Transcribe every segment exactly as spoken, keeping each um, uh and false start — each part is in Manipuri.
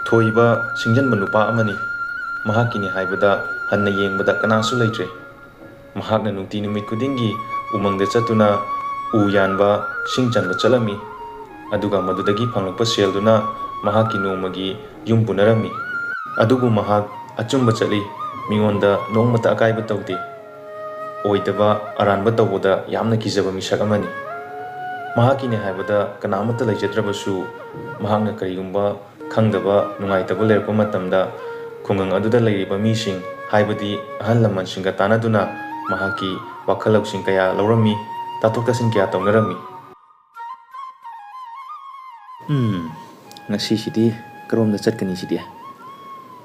ꯊꯣꯏꯕ ꯁꯤꯡꯖꯟꯕ ꯅꯨꯄꯥ ꯑꯃꯅꯤ꯫ ꯃꯍꯥꯛꯀꯤꯅꯤ ꯍꯥꯏꯕꯗ ꯍꯟꯅ ꯌꯦꯡꯕꯗ ꯀꯅꯥꯁꯨ ꯂꯩꯇ꯭ꯔꯦ꯫ ꯃꯍꯥꯛꯅ ꯅꯨꯡꯇꯤ ꯅꯨꯃꯤꯠ ꯈꯨꯗꯤꯡꯒꯤ ꯎꯃꯪꯗ ꯆꯠꯇꯨꯅ ꯎ ꯌꯥꯟꯕ, ꯁꯤꯡ ꯆꯟꯕ ꯆꯠꯂꯝꯃꯤ꯫ ꯑꯗꯨꯒ ꯃꯗꯨꯗꯒꯤ ꯐꯪꯂꯛꯄ ꯁꯦꯜꯗꯨꯅ ꯃꯍꯥꯛꯀꯤ ꯅꯣꯡꯃꯒꯤ ꯌꯨꯝ ꯄꯨꯅꯔꯝꯃꯤ꯫ ꯑꯗꯨꯕꯨ ꯃꯍꯥꯛ ꯑꯆꯨꯝꯕ ꯆꯠꯂꯤ, ꯃꯤꯉꯣꯟꯗ ꯅꯣꯡꯃꯇ ꯑꯀꯥꯏꯕ ꯇꯧꯗꯦ꯫ ꯑꯣꯏꯗꯕ ꯑꯔꯥꯟꯕ ꯇꯧꯕꯗ ꯌꯥꯝꯅ ꯀꯤꯖꯕ ꯃꯤꯁꯛ ꯑꯃꯅꯤ꯫ ꯃꯍꯥꯛꯀꯤꯅꯤ ꯍꯥꯏꯕꯗ ꯀꯅꯥ ꯑꯃꯠꯇ ꯂꯩꯖꯗ꯭ꯔꯕꯁꯨ, ꯃꯍꯥꯛꯅ ꯀꯔꯤꯒꯨꯝꯕ ꯈꯪꯗꯕ, ꯅꯨꯡꯉꯥꯏꯇꯕ ꯂꯩꯔꯛꯄ ꯃꯇꯝꯗ ꯈꯨꯡꯒꯪ ꯑꯗꯨꯗ ꯂꯩꯔꯤꯕ ꯃꯤꯁꯤꯡ, ꯍꯥꯏꯕꯗꯤ ꯑꯍꯜ ꯂꯃꯟꯁꯤꯡꯒ ꯇꯥꯟꯅꯗꯨꯅ ꯃꯍꯥꯛꯀꯤ ꯋꯥꯈꯜ ꯂꯧꯁꯤꯡ ꯀꯌꯥ ꯂꯧꯔꯝꯃꯤ, ꯇꯥꯊꯣꯛ ꯇꯥꯁꯤꯟ ꯀꯌꯥ ꯇꯧꯅꯔꯝꯃꯤ꯫ ꯎꯝ, ꯉꯁꯤꯁꯤꯗꯤ ꯀꯔꯣꯝꯗ ꯆꯠꯀꯅꯤ ꯁꯤꯗꯤ?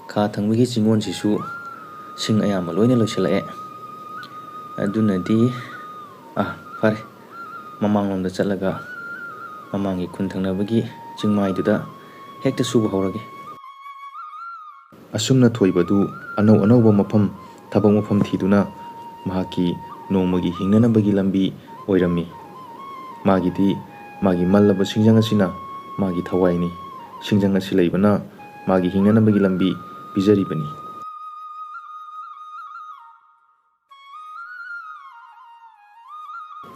ꯈꯥ ꯊꯪꯕꯒꯤ ꯆꯤꯡꯉꯣꯟꯁꯤꯁꯨ ꯁꯤꯡ ꯑꯌꯥꯝꯕ ꯂꯣꯏꯅ ꯂꯣꯏꯁꯤꯜꯂꯛꯑꯦ꯫ ꯑꯗꯨꯅꯗꯤ, ꯑꯥ, ꯐꯔꯦ, ꯃꯃꯥꯡꯂꯣꯝꯗ ꯆꯠꯂꯒ ꯃꯃꯥꯡꯒꯤ ꯈꯨꯟ ꯊꯪꯅꯕꯒꯤ ꯆꯤꯡꯃꯥꯏꯗꯨꯗ ꯍꯦꯛꯇ ꯁꯨꯕ ꯍꯧꯔꯒꯦ꯫ ꯑꯁꯨꯝꯅ ꯊꯣꯏꯕꯗꯨ ꯑꯅꯧ ꯑꯅꯧꯕ ꯃꯐꯝ, ꯊꯕꯛ ꯃꯐꯝ ꯊꯤꯗꯨꯅ ꯃꯍꯥꯛꯀꯤ ꯅꯣꯡꯃꯒꯤ ꯍꯤꯡꯅꯅꯕꯒꯤ ꯂꯝꯕꯤ ꯑꯣꯏꯔꯝꯃꯤ꯫ ꯃꯥꯒꯤꯗꯤ ꯃꯥꯒꯤ ꯃꯜꯂꯕ ꯁꯤꯡꯖꯪ ꯑꯁꯤꯅ ꯃꯥꯒꯤ ꯊꯋꯥꯏꯅꯤ꯫ ꯁꯤꯡꯖꯪ ꯑꯁꯤ ꯂꯩꯕꯅ ꯃꯥꯒꯤ ꯍꯤꯡꯅꯅꯕꯒꯤ ꯂꯝꯕꯤ ꯄꯤꯖꯔꯤꯕꯅꯤ꯫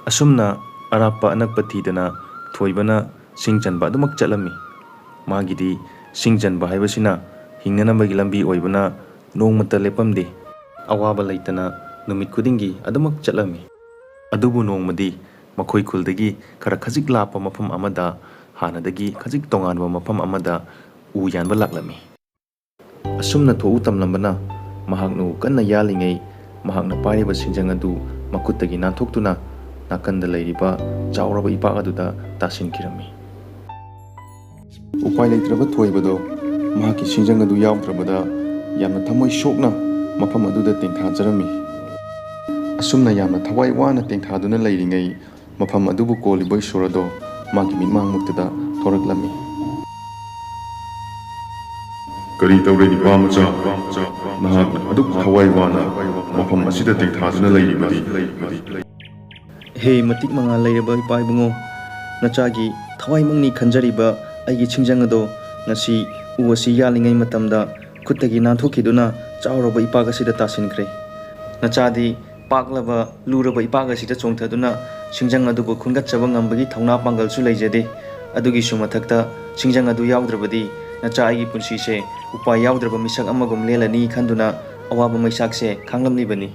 ꯑꯁꯨꯝꯅ ꯑꯔꯥꯞꯄ ꯑꯅꯛꯄ ꯊꯤꯗꯅ ꯊꯣꯏꯕꯅ ꯁꯤꯡ ꯆꯟꯕ ꯑꯗꯨꯃꯛ ꯆꯠꯂꯝꯃꯤ꯫ ꯃꯥꯒꯤꯗꯤ ꯁꯤꯡ ꯆꯟꯕ ꯍꯥꯏꯕꯁꯤꯅ ꯍꯤꯡꯅꯅꯕꯒꯤ ꯂꯝꯕꯤ ꯑꯣꯏꯕꯅ ꯅꯣꯡꯃꯇ ꯂꯦꯞꯄꯝꯗꯦ꯫ ꯑꯋꯥꯕ ꯂꯩꯇꯅ ꯅꯨꯃꯤꯠ ꯈꯨꯗꯤꯡꯒꯤ ꯑꯗꯨꯃꯛ ꯆꯠꯂꯝꯃꯤ꯫ ꯑꯗꯨꯕꯨ ꯅꯣꯡꯃꯗꯤ ꯃꯈꯣꯏ ꯈꯨꯜꯗꯒꯤ ꯈꯔ ꯈꯖꯤꯛ ꯂꯥꯞꯄ ꯃꯐꯝ ꯑꯃꯗ, ꯍꯥꯟꯅꯗꯒꯤ ꯈꯖꯤꯛ ꯇꯣꯉꯥꯟꯕ ꯃꯐꯝ ꯑꯃꯗ ꯎ ꯌꯥꯟꯕ ꯂꯥꯛꯂꯝꯃꯤ꯫ ꯑꯁꯨꯝꯅ ꯊꯣꯛꯎ ꯇꯝꯂꯝꯕꯅ ꯃꯍꯥꯛꯅ ꯎ ꯀꯟꯅ ꯌꯥꯜꯂꯤꯉꯩ, ꯃꯍꯥꯛꯅ ꯄꯥꯏꯔꯤꯕ ꯁꯤꯡꯖꯪ ꯑꯗꯨ ꯃꯈꯨꯠꯇꯒꯤ ꯅꯥꯟꯊꯣꯛꯇꯨꯅ ꯅꯥꯀꯟꯗ ꯂꯩꯔꯤꯕ ꯆꯥꯎꯔꯕ ꯏꯄꯥꯛ ꯑꯗꯨꯗ ꯇꯥꯁꯤꯟꯈꯤꯔꯝꯃꯤ꯫ ꯎꯄꯥꯏ ꯂꯩꯇ꯭ꯔꯕ ꯊꯣꯏꯕꯗꯣ ꯃꯍꯥꯛꯀꯤ ꯁꯤꯡꯖꯪ ꯑꯗꯨ ꯌꯥꯎꯗ꯭ꯔꯕꯗ ꯌꯥꯝꯅ ꯊꯃꯣꯏ ꯁꯣꯛꯅ ꯃꯐꯝ ꯑꯗꯨꯗ ꯇꯦꯡꯊꯥꯖꯔꯝꯃꯤ꯫ ꯑꯁꯨꯝꯅ ꯌꯥꯝꯅ ꯊꯋꯥꯏ ꯋꯥꯅ ꯇꯦꯡꯊꯥꯗꯨꯅ ꯂꯩꯔꯤꯉꯩ, ꯃꯐꯝ ꯑꯗꯨꯕꯨ ꯀꯣꯜꯂꯤꯕ ꯏꯁꯣꯔ ꯑꯗꯣ ꯃꯥꯒꯤ ꯃꯤꯠꯃꯥꯡꯃꯛꯇꯗ ꯊꯣꯔꯛꯂꯝꯃꯤ꯫ "ꯀꯔꯤ ꯇꯧꯔꯦ, ꯏꯄꯥ ꯃꯆꯥ? ꯅꯍꯥꯛꯅ ꯑꯗꯨꯛ ꯊꯋꯥꯏ ꯋꯥꯅ ꯃꯐꯝ ꯑꯁꯤꯗ ꯇꯦꯡꯊꯥꯗꯨꯅ ꯂꯩꯔꯤꯕꯗꯤ?" "ꯍꯦ ꯃꯇꯤꯛ ꯃꯉꯥꯜ ꯂꯩꯔꯕ ꯏꯄꯥ ꯏꯕꯨꯡꯉꯣ, ꯅꯆꯥꯒꯤ ꯊꯋꯥꯏꯃꯛꯅꯤ ꯈꯟꯖꯔꯤꯕ ꯑꯩꯒꯤ ꯁꯤꯡꯖꯪ ꯑꯗꯣ ꯉꯁꯤ ꯎ ꯑꯁꯤ ꯌꯥꯜꯂꯤꯉꯩ ꯃꯇꯝꯗ ꯈꯨꯠꯇꯒꯤ ꯅꯥꯟꯊꯣꯛꯈꯤꯗꯨꯅ ꯆꯥꯎꯔꯕ ꯏꯄꯥꯛ ꯑꯁꯤꯗ ꯇꯥꯁꯤꯟꯈ꯭ꯔꯦ꯫ ꯅꯆꯥꯗꯤ ꯄꯥꯛꯂꯕ ꯂꯨꯔꯕ ꯏꯄꯥꯛ ꯑꯁꯤꯗ ꯆꯣꯡꯊꯗꯨꯅ ꯁꯤꯡꯖꯪ ꯑꯗꯨꯕꯨ ꯈꯨꯟꯒꯠꯆꯕ ꯉꯝꯕꯒꯤ ꯊꯧꯅꯥ ꯄꯥꯡꯒꯜꯁꯨ ꯂꯩꯖꯗꯦ꯫ ꯑꯗꯨꯒꯤꯁꯨ ꯃꯊꯛꯇ ꯁꯤꯡꯖꯪ ꯑꯗꯨ ꯌꯥꯎꯗ꯭ꯔꯕꯗꯤ ꯅꯆꯥ ꯑꯩꯒꯤ ꯄꯨꯟꯁꯤꯁꯦ ꯎꯄꯥꯏ ꯌꯥꯎꯗ꯭ꯔꯕ ꯃꯤꯁꯛ ꯑꯃꯒꯨꯝ ꯂꯦꯜꯂꯅꯤ ꯈꯟꯗꯨꯅ ꯑꯋꯥꯕ ꯃꯩꯁꯥꯛꯁꯦ ꯈꯥꯡꯂꯝꯂꯤꯕꯅꯤ꯫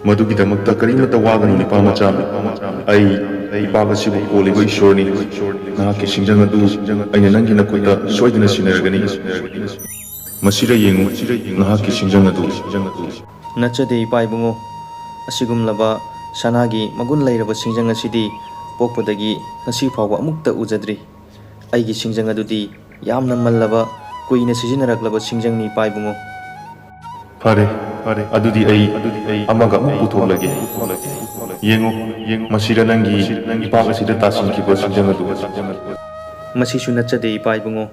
ꯃꯗꯨꯒꯤꯗꯃꯛꯇ ꯀꯔꯤꯃꯠꯇ ꯋꯥꯒꯅꯨ, ꯅꯨꯄꯥ ꯃꯆꯥ꯫ ꯑꯩ ꯏꯄꯥꯛ ꯑꯁꯤꯕꯨ ꯀꯣꯜꯂꯤꯕ ꯏꯁꯣꯔꯅꯤ꯫ ꯅꯍꯥꯛꯀꯤ ꯁꯤꯡꯖꯪ ꯑꯗꯨ ꯑꯩꯅ ꯅꯪꯒꯤ ꯅꯈꯨꯠꯇ ꯁꯣꯏꯗꯅ ꯁꯤꯟꯅꯔꯒꯅꯤ꯫ ꯃꯁꯤꯗ ꯌꯦꯡꯉꯨ, ꯅꯍꯥꯛꯀꯤ ꯁꯤꯡꯖꯪ ꯑꯗꯨ꯫ ꯅꯠꯆꯗꯦ, ꯏꯄꯥ ꯏꯕꯨꯡꯉꯣ꯫ ꯑꯁꯤꯒꯨꯝꯂꯕ ꯁꯅꯥꯒꯤ ꯃꯒꯨꯟ ꯂꯩꯔꯕ ꯁꯤꯡꯖꯪ ꯑꯁꯤꯗꯤ ꯄꯣꯛꯄꯗꯒꯤ ꯉꯁꯤ ꯐꯥꯎꯕ ꯑꯃꯨꯛꯇ ꯎꯖꯗ꯭ꯔꯤ꯫ ꯑꯩꯒꯤ ꯁꯤꯡꯖꯪ ꯑꯗꯨꯗꯤ ꯌꯥꯝꯅ ꯃꯜꯂꯕ, ꯀꯨꯏꯅ ꯁꯤꯖꯤꯟꯅꯔꯛꯂꯕ ꯁꯤꯡꯖꯪꯅꯤ, ꯏꯄꯥ ꯏꯕꯨꯡꯉꯣ꯫ ꯐꯔꯦ, ꯐꯔꯦ, ꯑꯗꯨꯗꯤ ꯑꯩ ꯑꯃꯒ ꯑꯃꯨꯛ ꯄꯨꯊꯣꯛꯂꯒꯦ꯫ ꯌꯦꯡꯉꯨ, ꯌꯦꯡꯉꯨ, ꯃꯁꯤꯗ ꯅꯪꯒꯤ ꯏꯄꯥꯛ ꯑꯁꯤꯗ ꯇꯥꯁꯤꯟꯈꯤꯕ ꯁꯤꯡꯖꯪ ꯑꯗꯨ꯫ ꯃꯁꯤꯁꯨ ꯅꯠꯆꯗꯦ, ꯏꯄꯥ ꯏꯕꯨꯡꯉꯣ꯫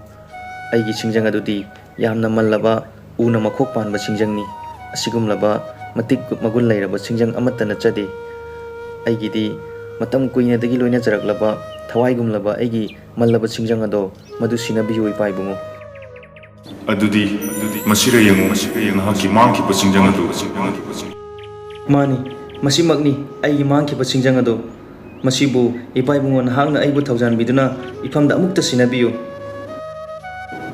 ꯑꯩꯒꯤ ꯁꯤꯡꯖꯪ ꯑꯗꯨꯗꯤ ꯌꯥꯝꯅ ꯃꯜꯂꯕ, ꯎꯅ ꯃꯈꯣꯛ ꯄꯥꯟꯕ ꯁꯤꯡꯖꯪꯅꯤ꯫ ꯑꯁꯤꯒꯨꯝꯂꯕ ꯃꯇꯤꯛ ꯃꯒꯨꯟ ꯂꯩꯔꯕ ꯁꯤꯡꯖꯪ ꯑꯃꯠꯇ ꯅꯠꯆꯗꯦ꯫ ꯑꯩꯒꯤꯗꯤ ꯃꯇꯝ ꯀꯨꯏꯅꯗꯒꯤ ꯂꯣꯏꯅꯖꯔꯛꯂꯕ, ꯊꯋꯥꯏꯒꯨꯝꯂꯕ ꯑꯩꯒꯤ ꯃꯜꯂꯕ ꯁꯤꯡꯖꯪ ꯑꯗꯣ ꯃꯗꯨ ꯁꯤꯟꯅꯕꯤꯌꯨ, ꯏꯄꯥ ꯏꯕꯨꯡꯉꯣ꯫ ꯑꯗꯨꯗꯤ, ꯑꯗꯨꯗꯤ ꯃꯁꯤꯗ ꯌꯦꯡꯉꯨ, ꯅꯍꯥꯛꯀꯤ ꯃꯥꯡꯈꯤꯕ ꯁꯤꯡꯖꯪ ꯑꯗꯨ꯫ ꯃꯥꯅꯤ, ꯃꯁꯤꯃꯛꯅꯤ ꯑꯩꯒꯤ ꯃꯥꯡꯈꯤꯕ ꯁꯤꯡꯖꯪ ꯑꯗꯣ꯫ ꯃꯁꯤꯕꯨ ꯏꯄꯥ ꯏꯕꯨꯡꯉꯣ ꯅꯍꯥꯛꯅ ꯑꯩꯕꯨ ꯊꯧꯖꯥꯟꯕꯤꯗꯨꯅ ꯏꯐꯝꯗ ꯑꯃꯨꯛꯇ ꯁꯤꯟꯅꯕꯤꯌꯨ꯫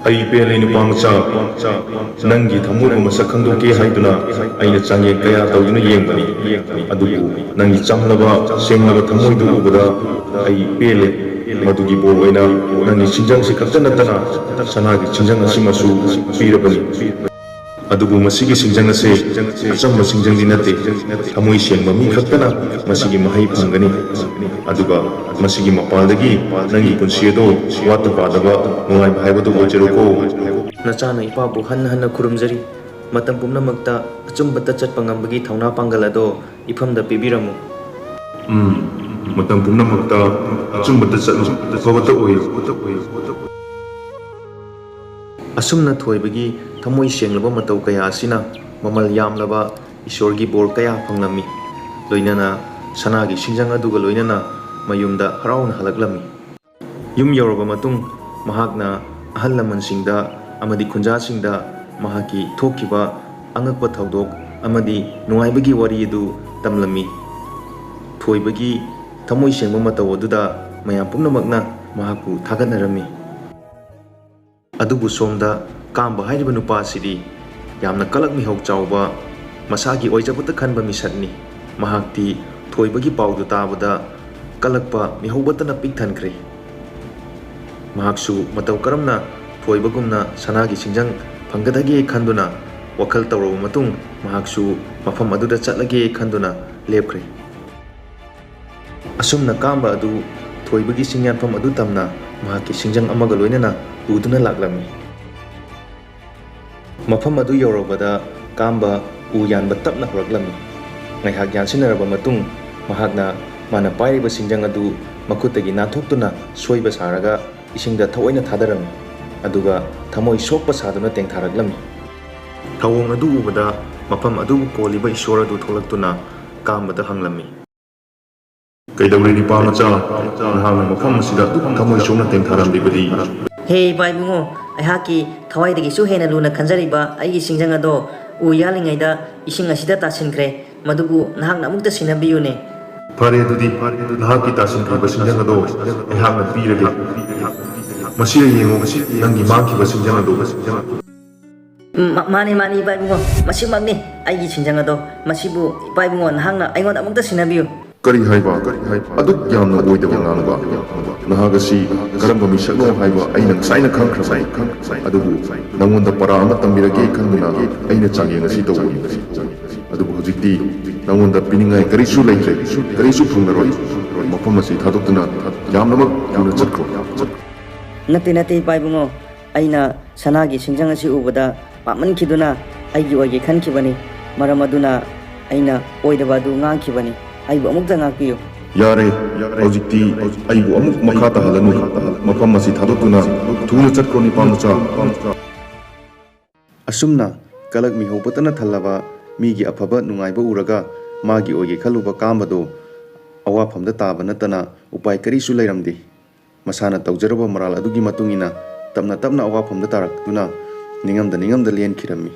ꯑꯩ ꯄꯦꯜꯂꯦ, ꯅꯨꯄꯥ ꯃꯆꯥ꯫ ꯅꯪꯒꯤ ꯊꯃꯣꯏꯕꯨ ꯃꯁꯛ ꯈꯪꯗꯣꯛꯀꯦ ꯍꯥꯏꯗꯨꯅ ꯑꯩꯅ ꯆꯥꯡꯌꯦꯡ ꯀꯌꯥ ꯇꯧꯗꯨꯅ ꯌꯦꯡꯕꯅꯤ꯫ ꯑꯗꯨꯕꯨ ꯅꯪꯒꯤ ꯆꯝꯂꯕ, ꯁꯦꯡꯂꯕ ꯊꯃꯣꯏꯗꯨ ꯎꯕꯗ ꯑꯩ ꯄꯦꯜꯂꯦ꯫ ꯃꯗꯨꯒꯤ ꯕꯣꯔ ꯑꯣꯏꯅ ꯅꯪꯒꯤ ꯁꯤꯡꯖꯪꯁꯤ ꯈꯛꯇ ꯅꯠꯇꯅ ꯁꯅꯥꯒꯤ ꯁꯤꯡꯖꯪ ꯑꯁꯤꯃꯁꯨ ꯄꯤꯔꯕꯅꯤ꯫ ꯑꯗꯨꯕꯨ ꯃꯁꯤꯒꯤ ꯁꯤꯡꯖꯪ ꯑꯁꯤ ꯑꯆꯝꯕ ꯁꯤꯡꯖꯪꯗꯤ ꯅꯠꯇꯦ꯫ ꯊꯃꯣꯏ ꯁꯦꯡꯕ ꯃꯤ ꯈꯛꯇꯅ ꯃꯁꯤꯒꯤ ꯃꯍꯩ ꯐꯪꯒꯅꯤ꯫ ꯑꯗꯨꯒ ꯃꯁꯤꯒꯤ ꯃꯄꯥꯟꯗꯒꯤ ꯅꯪꯒꯤ ꯄꯨꯟꯁꯤ ꯑꯗꯨ ꯋꯥꯠꯇ ꯄꯥꯗꯕ, ꯅꯨꯡꯉꯥꯏꯕ ꯍꯥꯏꯕꯗꯨ ꯑꯣꯏꯖꯔꯨꯀꯣ꯫ ꯅꯆꯥꯅ ꯏꯄꯥꯕꯨ ꯍꯟꯅ ꯍꯟꯅ ꯈꯨꯔꯨꯝꯖꯔꯤ꯫ ꯃꯇꯝ ꯄꯨꯝꯅꯃꯛꯇ ꯑꯆꯨꯝꯕꯇ ꯆꯠꯄ ꯉꯝꯕꯒꯤ ꯊꯧꯅꯥ ꯄꯥꯡꯒꯜ ꯑꯗꯣ ꯏꯐꯝꯗ ꯄꯤꯕꯤꯔꯝꯃꯨ꯫ ꯎꯝ, ꯃꯇꯝ ꯄꯨꯝꯅꯃꯛꯇ ꯑꯆꯨꯝꯕꯇ ꯆꯠꯂꯨ, ꯑꯐꯕꯇ ꯑꯣꯏꯌꯨ꯫ ꯑꯁꯨꯝꯅ ꯊꯣꯏꯕꯒꯤ ꯊꯃꯣꯏ ꯁꯦꯡꯂꯕ ꯃꯇꯧ ꯀꯌꯥ ꯑꯁꯤꯅ ꯃꯃꯜ ꯌꯥꯝꯂꯕ ꯏꯁꯣꯔꯒꯤ ꯕꯣꯔ ꯀꯌꯥ ꯐꯪꯂꯝꯃꯤ꯫ ꯂꯣꯏꯅꯅ ꯁꯅꯥꯒꯤ ꯁꯤꯡꯖꯪ ꯑꯗꯨꯒ ꯂꯣꯏꯅꯅ ꯃꯌꯨꯝꯗ ꯍꯔꯥꯎꯅ ꯍꯜꯂꯛꯂꯝꯃꯤ꯫ ꯌꯨꯝ ꯌꯧꯔꯕ ꯃꯇꯨꯡ ꯃꯍꯥꯛꯅ ꯑꯍꯜ ꯂꯃꯟꯁꯤꯡꯗ ꯑꯃꯗꯤ ꯈꯨꯟꯖꯥꯁꯤꯡꯗ ꯃꯍꯥꯛꯀꯤ ꯊꯣꯛꯈꯤꯕ ꯑꯉꯛꯄ ꯊꯧꯗꯣꯛ ꯑꯃꯗꯤ ꯅꯨꯡꯉꯥꯏꯕꯒꯤ ꯋꯥꯔꯤ ꯑꯗꯨ ꯇꯝꯂꯝꯃꯤ꯫ ꯊꯣꯏꯕꯒꯤ ꯊꯃꯣꯏ ꯁꯦꯡꯕ ꯃꯇꯧ ꯑꯗꯨꯗ ꯃꯌꯥꯝ ꯄꯨꯝꯅꯃꯛꯅ ꯃꯍꯥꯛꯄꯨ ꯊꯥꯒꯠꯅꯔꯝꯃꯤ꯫ ꯑꯗꯨꯕꯨ ꯁꯣꯝꯗ ꯀꯥꯝꯕ ꯍꯥꯏꯔꯤꯕ ꯅꯨꯄꯥ ꯑꯁꯤꯗꯤ ꯌꯥꯝꯅ ꯀꯂꯛ ꯃꯤꯍꯧ ꯆꯥꯎꯕ, ꯃꯁꯥꯒꯤ ꯑꯣꯏꯖꯕꯇ ꯈꯟꯕ ꯃꯤꯁꯛꯅꯤ꯫ ꯃꯍꯥꯛꯇꯤ ꯊꯣꯏꯕꯒꯤ ꯄꯥꯎꯗꯨ ꯇꯥꯕꯗ ꯀꯂꯛꯄ ꯃꯤꯍꯧꯕꯇꯅ ꯄꯤꯛ ꯊꯟꯈ꯭ꯔꯦ꯫ ꯃꯍꯥꯛꯁꯨ ꯃꯇꯧ ꯀꯔꯝꯅ ꯊꯣꯏꯕꯒꯨꯝꯅ ꯁꯅꯥꯒꯤ ꯁꯤꯡꯖꯪ ꯐꯪꯒꯗꯒꯦ ꯈꯟꯗꯨꯅ ꯋꯥꯈꯜ ꯇꯧꯔꯕ ꯃꯇꯨꯡ, ꯃꯍꯥꯛꯁꯨ ꯃꯐꯝ ꯑꯗꯨꯗ ꯆꯠꯂꯒꯦ ꯈꯟꯗꯨꯅ ꯂꯦꯞꯈ꯭ꯔꯦ꯫ ꯑꯁꯨꯝꯅ ꯀꯥꯝꯕ ꯑꯗꯨ ꯊꯣꯏꯕꯒꯤ ꯁꯤꯡꯌꯥꯟꯐꯝ ꯑꯗꯨ ꯇꯝꯅ ꯃꯍꯥꯛꯀꯤ ꯁꯤꯡꯖꯪ ꯑꯃꯒ ꯂꯣꯏꯅꯅ ꯄꯨꯗꯨꯅ ꯂꯥꯛꯂꯝꯃꯤ꯫ ꯃꯐꯝ ꯑꯗꯨ ꯌꯧꯔꯕꯗ ꯀꯥꯝꯕ ꯎ ꯌꯥꯟꯕ ꯇꯞꯅ ꯍꯧꯔꯛꯂꯝꯃꯤ꯫ ꯉꯥꯏꯍꯥꯛ ꯌꯥꯟꯁꯤꯟꯅꯔꯕ ꯃꯇꯨꯡ, ꯃꯍꯥꯛꯅ ꯃꯥꯅ ꯄꯥꯏꯔꯤꯕ ꯁꯤꯡꯖꯪ ꯑꯗꯨ ꯃꯈꯨꯠꯇꯒꯤ ꯅꯥꯟꯊꯣꯛꯇꯨꯅ ꯁꯣꯏꯕ ꯁꯥꯔꯒ ꯏꯁꯤꯡꯗ ꯊꯑꯣꯏꯅ ꯊꯥꯗꯔꯝꯃꯤ꯫ ꯑꯗꯨꯒ ꯊꯃꯣꯏ ꯁꯣꯛꯄ ꯁꯥꯗꯨꯅ ꯇꯦꯡꯊꯥꯔꯛꯂꯝꯃꯤ꯫ ꯊꯧꯑꯣꯡ ꯑꯗꯨ ꯎꯕꯗ ꯃꯐꯝ ꯑꯗꯨꯕꯨ ꯀꯣꯜꯂꯤꯕ ꯏꯁꯣꯔ ꯑꯗꯨ ꯊꯣꯛꯂꯛꯇꯨꯅ ꯀꯥꯝꯕꯗ ꯍꯪꯂꯝꯃꯤ꯫ "ꯀꯩꯗꯧꯔꯦ ꯅꯤꯄꯥ ꯃꯆꯥ? ꯅꯍꯥꯛꯅ ꯃꯐꯝ ꯑꯁꯤꯗ ꯑꯗꯨꯛ ꯊꯃꯣꯏ ꯁꯣꯛꯅ ꯇꯦꯡꯊꯥꯔꯝꯂꯤꯕꯗꯤ?" "ꯍꯦ ꯏꯄꯥ ꯏꯕꯨꯡꯉꯣ, ꯑꯩꯍꯥꯛꯀꯤ ꯊꯋꯥꯏꯗꯒꯤꯁꯨ ꯍꯦꯟꯅ ꯂꯨꯅ ꯈꯟꯖꯔꯤꯕ ꯑꯩꯒꯤ ꯁꯤꯡꯖꯪ ꯑꯗꯣ ꯎ ꯌꯥꯜꯂꯤꯉꯩꯗ ꯏꯁꯤꯡ ꯑꯁꯤꯗ ꯇꯥꯁꯤꯟꯈ꯭ꯔꯦ꯫ ꯃꯗꯨꯕꯨ ꯅꯍꯥꯛꯅ ꯑꯃꯨꯛꯇ ꯁꯤꯟꯅꯕꯤꯌꯨꯅꯦ꯫" "ꯐꯔꯦ, ꯑꯗꯨꯗꯤ ꯅꯍꯥꯛꯀꯤ ꯇꯥꯁꯤꯟꯈ꯭ꯔꯤꯕ ꯁꯤꯡꯖꯪ ꯑꯗꯣ ꯑꯩꯍꯥꯛꯅ ꯄꯤꯔꯒꯦ꯫ ꯃꯁꯤꯗ ꯌꯦꯡꯉꯨ, ꯅꯪꯒꯤ ꯃꯥꯡꯈꯤꯕ ꯁꯤꯡꯖꯪ ꯑꯗꯣ꯫" "ꯃꯥꯅꯤ, ꯃꯥꯅꯤ, ꯏꯄꯥ ꯏꯕꯨꯡꯉꯣ, ꯃꯁꯤꯃꯛꯅꯤ ꯑꯩꯒꯤ ꯁꯤꯡꯖꯪ ꯑꯗꯣ꯫ ꯃꯁꯤꯕꯨ ꯏꯄꯥ ꯏꯕꯨꯡꯉꯣ, ꯅꯍꯥꯛꯅ ꯑꯩꯉꯣꯟꯗ ꯑꯃꯨꯛꯇ ꯁꯤꯟꯅꯕꯤꯌꯨ꯫" "ꯀꯔꯤ ꯍꯥꯏꯕ? ꯑꯗꯨꯛ ꯌꯥꯝꯅ ꯑꯣꯏꯗꯕ ꯉꯥꯡꯕ? ꯅꯍꯥꯛ ꯑꯁꯤ ꯀꯔꯝꯕ ꯃꯤꯁꯛꯅꯣ ꯍꯥꯏꯕ ꯑꯩꯅ ꯉꯁꯥꯏꯅ ꯈꯪꯈ꯭ꯔꯕꯅꯤ꯫ ꯑꯗꯨꯕꯨ ꯅꯪꯉꯣꯟꯗ ꯄꯔꯥ ꯑꯃ ꯇꯝꯕꯤꯔꯒꯦ ꯈꯟꯗꯨꯅ ꯑꯩꯅ ꯆꯥꯡꯌꯦꯡ ꯑꯁꯤ ꯇꯧꯕꯅꯤ꯫ ꯑꯗꯨꯕꯨ ꯍꯧꯖꯤꯛꯇꯤ ꯅꯪꯉꯣꯟꯗ ꯄꯤꯅꯤꯡꯉꯥꯏ ꯀꯔꯤꯁꯨ ꯂꯩꯇ꯭ꯔꯦ, ꯀꯔꯤꯁꯨ ꯐꯪꯂꯔꯣꯏ꯫ ꯃꯐꯝ ꯑꯁꯤ ꯊꯥꯗꯣꯛꯇꯨꯅ ꯌꯥꯝꯅꯃꯛ ꯊꯨꯅ ꯆꯠꯈ꯭ꯔꯣ꯫" "ꯅꯠꯇꯦ, ꯅꯠꯇꯦ, ꯏꯄꯥ ꯏꯕꯨꯡꯉꯣ, ꯑꯩꯅ ꯁꯅꯥꯒꯤ ꯁꯤꯡꯖꯪ ꯑꯁꯤ ꯎꯕꯗ ꯄꯥꯝꯃꯟꯈꯤꯗꯨꯅ ꯑꯩꯒꯤ ꯑꯣꯏꯒꯦ ꯈꯟꯈꯤꯕꯅꯤ꯫ ꯃꯔꯝ ꯑꯗꯨꯅ ꯑꯩꯅ ꯑꯣꯏꯗꯕ ꯑꯗꯨ ꯉꯥꯡꯈꯤꯕꯅꯤ꯫ ꯑꯩꯕꯨ ꯑꯃꯨꯛꯇ ꯉꯥꯛꯄꯤꯌꯨ꯫" "ꯌꯥꯔꯦ, ꯍꯧꯖꯤꯛꯇꯤ ꯑꯩꯕꯨ ꯑꯃꯨꯛ ꯃꯈꯥ ꯇꯥꯍꯜꯂꯅꯨ꯫ ꯃꯐꯝ ꯑꯁꯤ ꯊꯥꯗꯣꯛꯇꯨꯅ ꯊꯨꯅ ꯆꯠꯈ꯭ꯔꯣ, ꯅꯤꯄꯥ ꯃꯆꯥ꯫" ꯑꯁꯨꯝꯅ ꯀꯂꯛ ꯃꯤꯍꯧꯕꯇꯅ ꯊꯜꯂꯕ ꯃꯤꯒꯤ ꯑꯐꯕ ꯅꯨꯡꯉꯥꯏꯕ ꯎꯔꯒ ꯃꯥꯒꯤ ꯑꯣꯏꯒꯦ ꯈꯜꯂꯨꯕ ꯀꯥꯝꯕꯗꯣ ꯑꯋꯥꯐꯝꯗ ꯇꯥꯕ ꯅꯠꯇꯅ ꯎꯄꯥꯏ ꯀꯔꯤꯁꯨ ꯂꯩꯔꯝꯗꯦ꯫ ꯃꯁꯥꯅ ꯇꯧꯖꯔꯕ ꯃꯔꯥꯜ ꯑꯗꯨꯒꯤ ꯃꯇꯨꯡ ꯏꯟꯅ ꯇꯞꯅ ꯇꯞꯅ ꯑꯋꯥꯐꯝꯗ ꯇꯥꯔꯛꯇꯨꯅ ꯅꯤꯡꯉꯝꯗ ꯅꯤꯡꯉꯝꯗ ꯂꯦꯟꯈꯤꯔꯝꯃꯤ꯫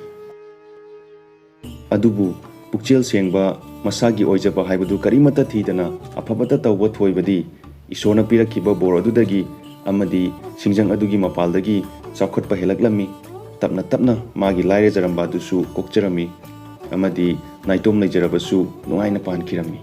ꯑꯗꯨꯕꯨ ꯄꯨꯛꯆꯦꯜ ꯁꯦꯡꯕ, ꯃꯁꯥꯒꯤ ꯑꯣꯏꯖꯕ ꯍꯥꯏꯕꯗꯨ ꯀꯔꯤꯃꯠꯇ ꯊꯤꯗꯅ ꯑꯐꯕꯇ ꯇꯧꯕ ꯊꯣꯏꯕꯗꯤ ꯏꯁꯣꯔꯅ ꯄꯤꯔꯛꯈꯤꯕ ꯕꯣꯔ ꯑꯗꯨꯗꯒꯤ ꯑꯃꯗꯤ ꯁꯤꯡꯖꯪ ꯑꯗꯨꯒꯤ ꯃꯄꯥꯜꯗꯒꯤ ꯆꯥꯎꯈꯠꯄ ꯍꯦꯜꯂꯛꯂꯝꯃꯤ꯫ ꯇꯞꯅ ꯇꯞꯅ ꯃꯥꯒꯤ ꯂꯥꯏꯔꯖꯔꯝꯕ ꯑꯗꯨꯁꯨ ꯀꯣꯛꯆꯔꯝꯃꯤ ꯑꯃꯗꯤ ꯅꯥꯏꯇꯣꯝ ꯂꯩꯖꯔꯕꯁꯨ ꯅꯨꯡꯉꯥꯏꯅ ꯄꯥꯟꯈꯤꯔꯝꯃꯤ꯫